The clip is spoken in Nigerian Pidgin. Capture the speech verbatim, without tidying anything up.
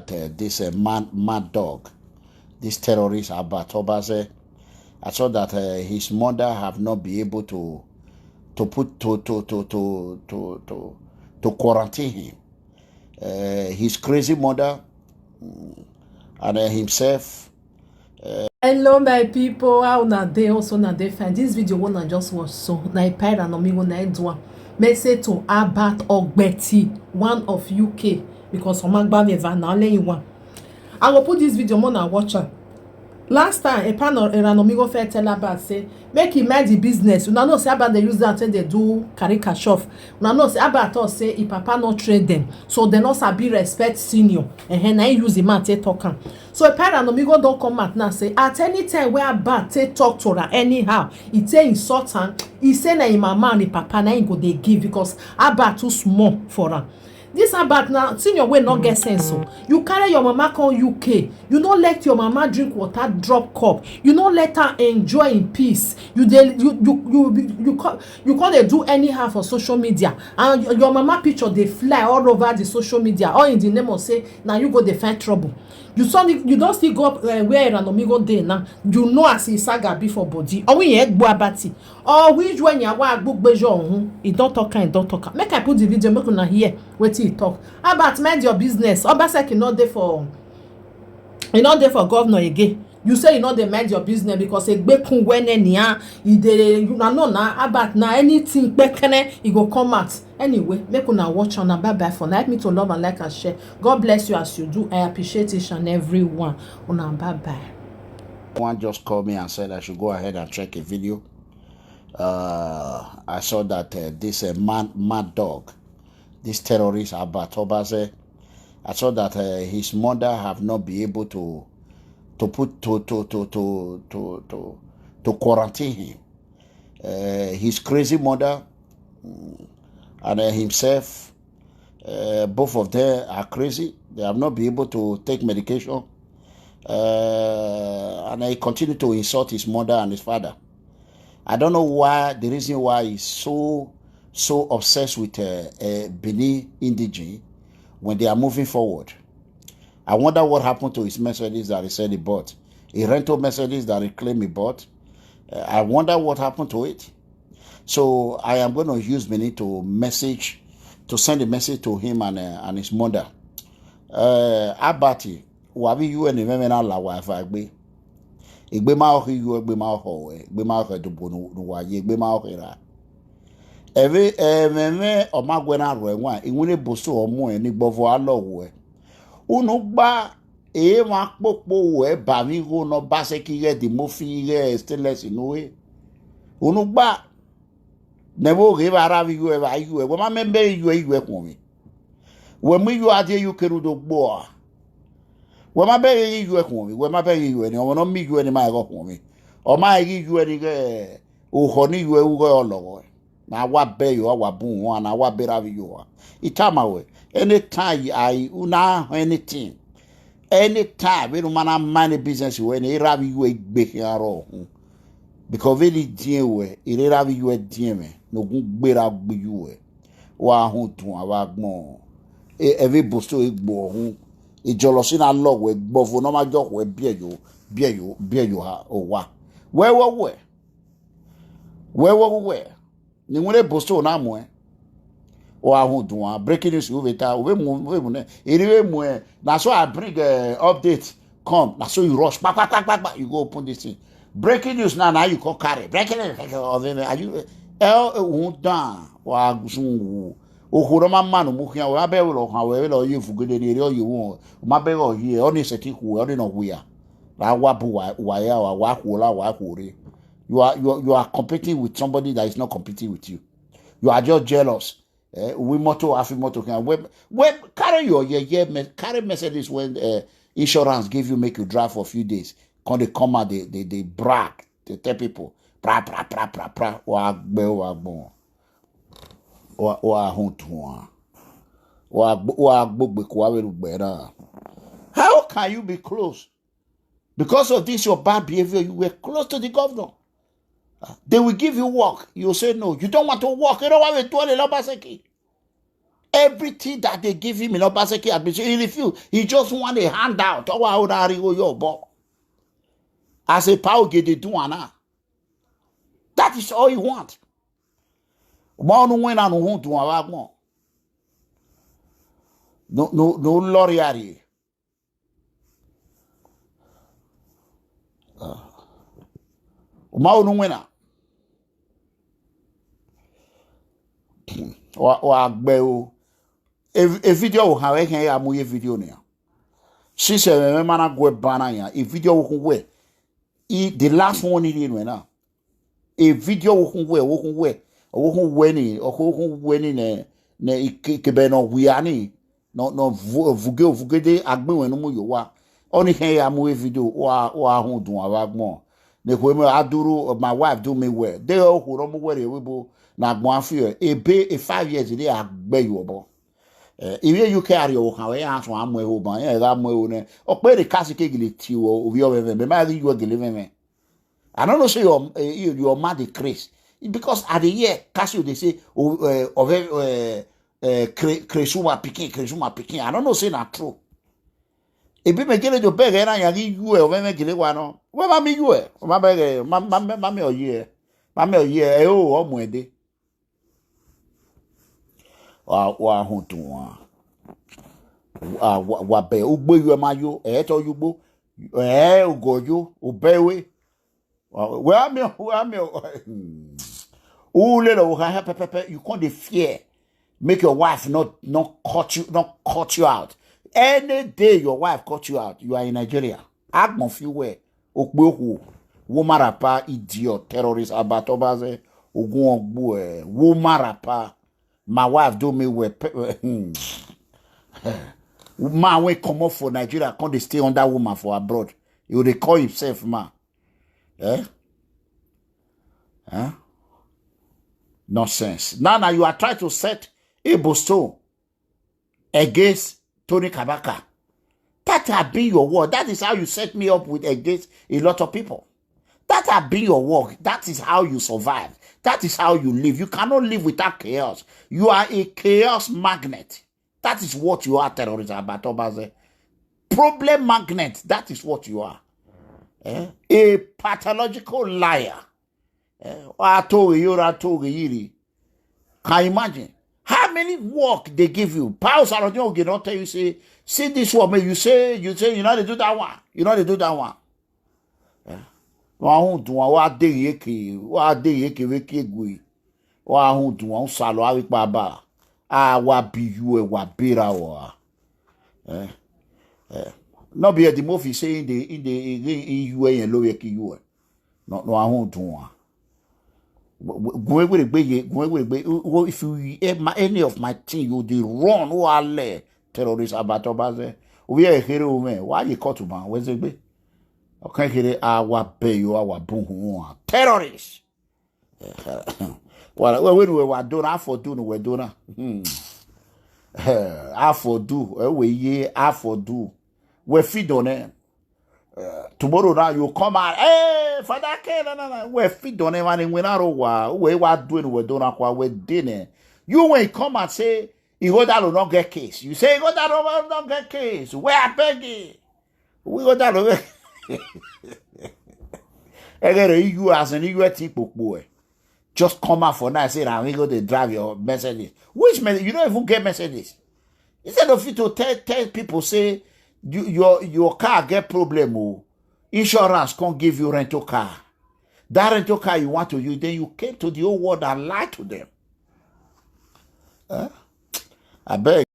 that uh, this uh, mad, mad dog, this terrorist Abat Obase, I saw that uh, his mother have not been able to to put to to to to to to, to quarantine him. Uh, his crazy mother mm, and uh, himself. Hello, my people. How una dey? Also, una dey fine. This video wey una just watch so, na Epai Ranomi wey na do am. Message to Albert Ogbeti, one of U K, because Omagba Veva na only one. I go put this video more na watch am. Last time, Epai Ranomi go first tell Albert say make he mind the business. Una know say Albert dey use that take dey do caricature. Una know say Albert talk say him papa no train them, so they no sabi respect senior. Ehen, na him use the man take talk am. So Epai Ranomi go don come out now say at any time wey Albert take talk to am anyhow, he take insult am, he say na him mama and him papa na him go dey give because Albert too small for am. This Albert na senior wey no get sense o. You carry your mama come U K, you no let your mama drink water drop cup, you no let her enjoy in peace. You dey you you you you come you come dey do anyhow for social media, and your, your mama picture dey fly all over the social media, all in the name of say na you go dey find trouble. You saw you don still go up uh, where Ranomi go dey now. You know as he saga be for body. Owi yẹn gbọ́ abati. Or which when you are gbogbo ọ̀hún. He don talk am, he don talk am. Make I put the video, make una hear wetin he talk. Albert, mind your business. Obaseki no dey for he no dey for governor again. You say you no dey mind your business because egbekun wene nia. He dey una know na Albert na anything kpekere he go come out. Anyway, make una watch una bye bye for now. Help me to love and like and share. God bless you as you do. I appreciate each and every one. Una bye bye. One just called me and said I should go ahead and check a video. Uh, I saw that uh, this uh, mad, mad dog, this terrorist Abat Obase, I saw that uh, his mother have not been able to to put to to to to to to, to quarantine him. Uh, his crazy mother mm, and uh, himself, uh, both of them are crazy. They have not been able to take medication. Uh, and he continued to insult his mother and his father. I don't know why the reason why he's so so obsessed with uh, uh, Benin indigene when they are moving forward. I wonder what happened to his Mercedes that he said he bought. He rented Mercedes that he claimed he bought. Uh, I wonder what happened to it. So I am going to use Benin to message, to send a message to him and uh, and his mother. Uh, Abati, wabi U N meme na la wa fa gbe. Igbe ma ohi yu, igbe ma oho we, igbe ma oho dubonu nuwa ye, igbe ma ohi ra. Eve ememe omagwe na rue nwa, inwune boso omo e ni gbovo alo we. Unu gba e ma popo we ba mi go no ba se ki ge di mo fi ge stainless inu we. Unu gba ne bo ge ba ra vi yu e ba yu e, we ma me be yu e yu e kun mi. We mu yu ade yu keru do gbo a. We ma be yu e kun mi, we ma be yu e ni, o no mi yu e ni ma go kun mi. O ma gi yu e ni ge o ho ni yu e u go ologo. Na wa be yo wa bun wa na wa be ra vi yo wa. Itama we. Anytime I una anything. Anytime we no man mind business we ni ra vi yu e gbe ki aro. Because we ni dien we, ire ra vi yu e dien me. No gun gbe ra gbe yu e. Wa hun tun awa gbon. E every bosto e gbo hun. E jolo si na lo we gbo fo no ma jo we bie yo, bie yo, bie yo ha o wa. We we we. We we we. Ni won le bosto na mo e. O ahun dun a breaking news we ta we mu we mu ne. Eri we mu e. Na so I bring uh, update come. Na so you rush pa pa pa pa pa you go open this thing. Breaking news now now you come carry. Breaking news of him. Are you eh un dan wa gusun wo. Ohoro ma manu mu kian wa be lo kan we lo ye fugede ni eri oye won. Ma be lo ye oni se ti ku oni no wi a. Ra wa bu wa wa ya wa wa ku la wa ku re. You are you are, you are competing with somebody that is not competing with you. You are just jealous. Eh, we motor, I feel motor can we we carry your yeah yeah me carry Mercedes when uh, insurance give you make you drive for a few days. Come they come out they they, they brag. They tell people pra pra pra pra pra wa gbe wa gbon. Wa wa hun tun wa. Wa gbo wa gbo gbe ko wa we lu gbe na. How can you be close? Because of this your bad behavior, you were close to the governor. They will give you work. You say no. You don't want to work. You don't want to do a Obaseki. Everything that they give him in Obaseki administration, he refused. He just want a handout. Ọwa ụra arịgo ya ọbọ. As a power get dey do am now. That is all he want. Ma ọnụ nwe na nụ hụ dụ awa gbọn. No, no, no lorry ari. Ma ọnụ nwe na. Wa, wa gbe o. E, e video wo ha we hen ya mu ye video ne ya. Sise me me mana gwe bana ya. E video wo kun we. E, the last one ni ni na. E video wo kun we, wo kun we. Wo kun we ni, o kun we ni ne, ne i ke, ke be no wi ani. No, no, vu-, vuge, vuge de agbe we no mu yo wa. Ọnụ ihe ya mu e video, wa, wa hụ dụ awa gbọn. Ne kwe me aduru, my wife do me well. De o ku no mu we re we bo, na gbọn afi e. E be, e five years de agbe yo ọbọ. Eh, if you carry your can we ask one more over, yeah, that more one. O pe the kasi ke gili ti wo, obi o me, me ma ri you gili me. I don't know say your, eh, your, your mad is Chris. Because at the year, kasi they say, oh, eh, of, eh, eh, Chri-, Chrisuma pikin, Chrisuma pikin. I don't know say na true. E be me gele jo beg na ya gi you e, o me gele wa no. We ma mi you e. Ma beg e, ma, ma, ma, ma mi o ye. Ma mi o ye. E o, o mu e de. Wa, wa hụ dụ wa. Wa, wa, wa be, ugbo you ma yo, e to you gbo. E, ugo yo, o be we. Wa, we a mi, we a mi. U le lo, ha, ha, pe, pe, pe, you can't dey fear. Make your wife not, not cut you, not cut you out. Any day your wife cut you out, you are in Nigeria. Agbon fi we, okpe oku, woman rapa, idiot, terrorist, abatobaze, ogun ogbu, eh, woman rapa. My wife do me well. Pe-, hmm. Man wey comot for Nigeria, come dey stay under woman for abroad. He dey call himself man. Eh? Eh? Nonsense. Now, now you are trying to set Igbo stone against Tony Kabaka. That have been your work. That is how you set me up with against a lot of people. That have been your work. That is how you survive. That is how you live. You cannot live without chaos. You are a chaos magnet. That is what you are, terrorist Abatobaze. Problem magnet. That is what you are. Eh? A pathological liar. Eh? Atoge yoro, atoge yiri. Can you imagine? How many work they give you? Paul Sarojo Oge don tell you, say, "See this one, man." You say, you say, "You know they do that one. You know they do that one." Eh? Wa hụ dụ wa, wa de yeke, wa de yeke we ke gwe. Wa hụ dụ wa, salọ awi pa ba. A wa bi you e wa bera wa. Eh? Eh? No be the movie say in the, in the, in, in you e lo ye ki you e. No, no, I won't do one. Gwe, gwe, gwe, gwe, gwe, gwe. If you hear my, any of my thing, you dey run, who are le terrorist Abatobaze. We are here, man. Why you call to man? Where's the gbe? Okay, here, our pay you, our boom, terrorist. Well, when we were done, I for do, we done. Hmm. I for do, eh, we ye, I for do. We feed on them. Uh, tomorrow now you come out, "Hey, Father K, no, no, no." We feed on them and we not wa. We wa doing, we don't know what we dinner. You when come and say, "Ighodalo not get case." You say, "Ighodalo not get case." We are begging. We go down. Egere, you as an you think boy. Just come out for now and say, "Now we go to drive your messages." Which message? You don't even get messages. Instead of you to tell, tell people, say, you, your, your car get problem, oh, insurance can't give you rental car. That rental car you want to use, then you came to the whole world and lied to them. Huh? I beg.